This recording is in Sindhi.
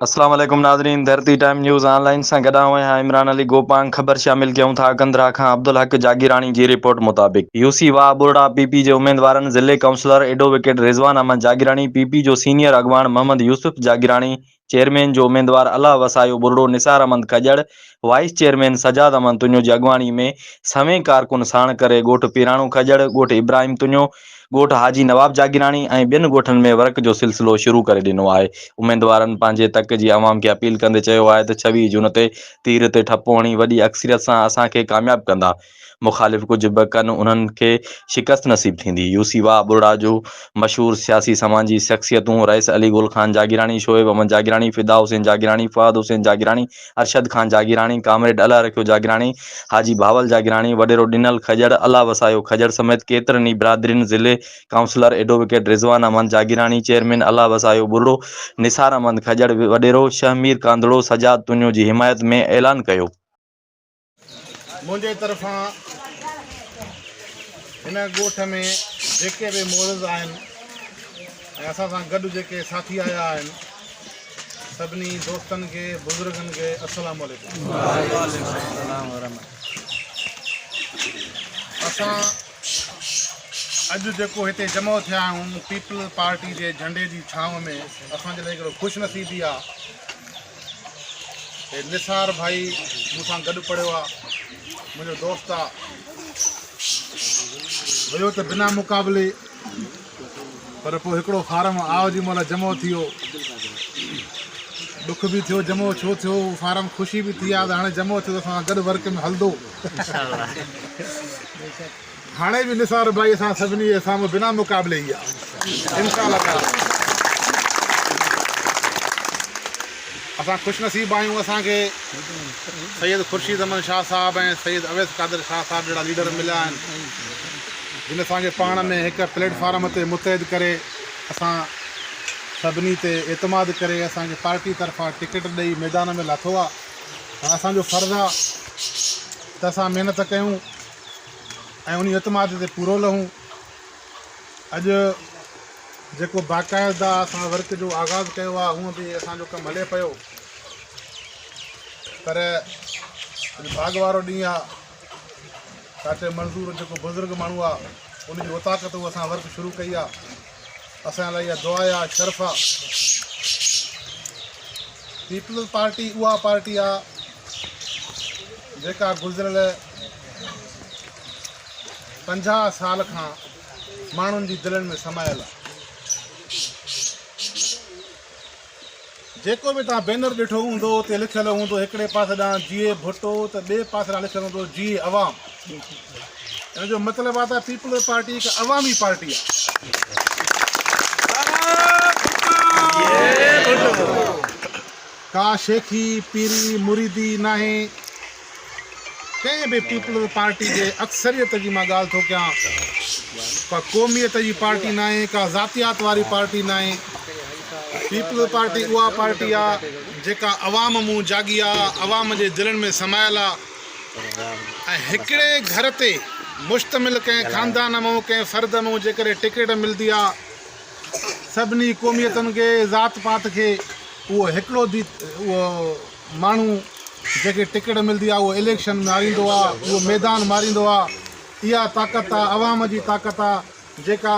اسلام عليڪم ناظرين ڌرتي ٽائيم نيوز آن لائين سان گڏ آئون آهيان عمران علي گوپانگ خبر شامل ڪيون ٿا ڪنڌرا کان عبدالحق جاگيراڻي جي رپورٽ مطابق يو سي واهه ٻرڙا پي پي جي اميدوارن ضلعي councillor advocate Rizwan Ahmed Jagirani P P جو سينيئر اڳواڻ محمد يوسف جاگيراڻي چيئرمين جو اميدوار الله وسايو ٻرڙو نثار احمد کڄڙ وائيس چيئرمين سجاد احمد تنيو جي اڳواڻي ۾ سوين ڪارڪن ساڻ ڪري ڳوٺ پيراڻو کڄڙ ڳوٺ ابراهيم تنيو ڳوٺ حاجي نواب جاگيراڻي ۽ ٻين ڳوٺن ۾ ورڪ جو سلسلو شروع ڪري ڏنو آهي. اميدوارن پنهنجي تڪ جي عوام کي اپيل ڪندي چيو آهي ته 26 جون تي تير تي ٺپو هڻي وڏي اڪثريت سان اسان کي ڪامياب ڪندا. مخالف ڪجهه به ڪن انهن کي شڪست نصيب ٿيندي. يو سي واهه ٻرڙا جو مشهور سياسي سماجي شخصيتون رئيس علي گل خان جاگيراڻي، شعيب احمد جاگيراڻي، فدا حسين جاگيراڻي، فهد حسين جاگيراڻي، ارشد خان جاگيراڻي، ڪامريڊ الهه رکيو جاگيراڻي، حاجي بهاول جاگيراڻي، وڏيرو ڏنل کڄڙ، الله وسايو کڄڙ سميت ڪيترن ئي برادرين ضلعي councillor advocate Rizwan Ahmed Jagirani, chairman Allah Wasayo Burro, Nisar Ahmed Khajjar, وڏيرو شهمير ڪانڌڙو، سجاد تنيو جي حمايت ۾ اعلان ڪيو. منهنجي طرفان هن ڳوٺ ۾ جيڪي به معزز آهن ۽ اسان سان گڏ جيڪي ساٿي آيا آهن سڀني دوستن کي بزرگن کي السلام عليڪم. اسان اڄ جيڪو هتي جمع ٿيا آهيون پيپلز پارٽي جي جهنڊي جي ڇانو ۾ اسان جي لاء هڪڙو خوش نصيبي آهي. هي نثار ڀائي مون سان گڏ پڙهيو آ، منهنجو دوست آ. هيو ته بنا مقابلي پر پوء هڪڙو فارم آء جي مهل جمع ٿي ويو. ڏک به ٿيو جمع ڇو ٿيو اهو فارم خوشي به ٿي آ ته هاڻي جمع ٿيو ته اسان سان گڏ ورڪ ۾ هلندو. هاڻي به نثار ڀائي اسان سڀني جي سامهون بنا مقابلي ئي آ انشاء الله تعالي اسان خوش نصيب آهيون اسان کي سيد خورشيد احمد شاهه صاحب ۽ سيد اويس قادر شاهه صاحب جهڙا ليڊر مليا آهن جن اسان کي پاڻ ۾ هڪ پليٽ فارم تي متحد ڪري اسان سڀني تي اعتماد ڪري اسان کي پارٽي طرفان ٽڪيٽ ڏئي ميدان ۾ لاٿو آ هاڻ اسان جو فرض آ ته اسان محنت ڪيون ۽ انهي اعتماد تي پورو لهون. اڄ جيڪو باقاعده اسان ورڪ جو آغاز ڪيو آهي هونء به اسان جو ڪم هلي پيو پر اڄ ڀاڳ وارو ڏينهن آهي چاچي منظور جيڪو بزرگ ماڻهو آهي ان جي اوطاق تي اسان ورڪ شروع ڪئي آهي اسان لاء اها دعا آهي شرف آهي پيپلز پارٽي اها پارٽي آهي جيڪا گذريل 50 سال کان ماڻهن جي دلين ۾ سمايل آهي. جيڪو به توهان بينر ڏٺو هوندو اتي لکيل هوندو هڪڙي پاسي ڏانهن جيئي ڀٽو ته ٻئي پاسي ڏانهن لکيل هوندو جيئي عوام. ان جو مطلب آهي ته پيپلز پارٽي هڪ عوامي پارٽي آهي. ڪا شيخي، پيري، مريدي ناهي. ڪنهن به پيپلز پارٽي جي اڪثريت جي مان ڳالهه ٿو ڪيان، ڪا قوميت جي پارٽي ناهي، ڪا ذاتيات واري پارٽي ناهي. پيپلز پارٽي اها پارٽي آ جيڪا عوام مون جاڳي آ، عوام جي دلين ۾ سمايل آ ۽ هڪڙي گهر تي مشتمل ڪنهن خاندان مون ڪنهن فرد مون جيڪڏهن ٽڪيٽ ملدي آ سڀني قوميتن کي ذات پات کي اهو هڪڙو اهو ماڻهو جنهن کي ٽڪيٽ ملدي آهي اهو اليڪشن ماريندو آهي اهو ميدان ماريندو آهي اها طاقت آهي عوام جي طاقت آهي جيڪا.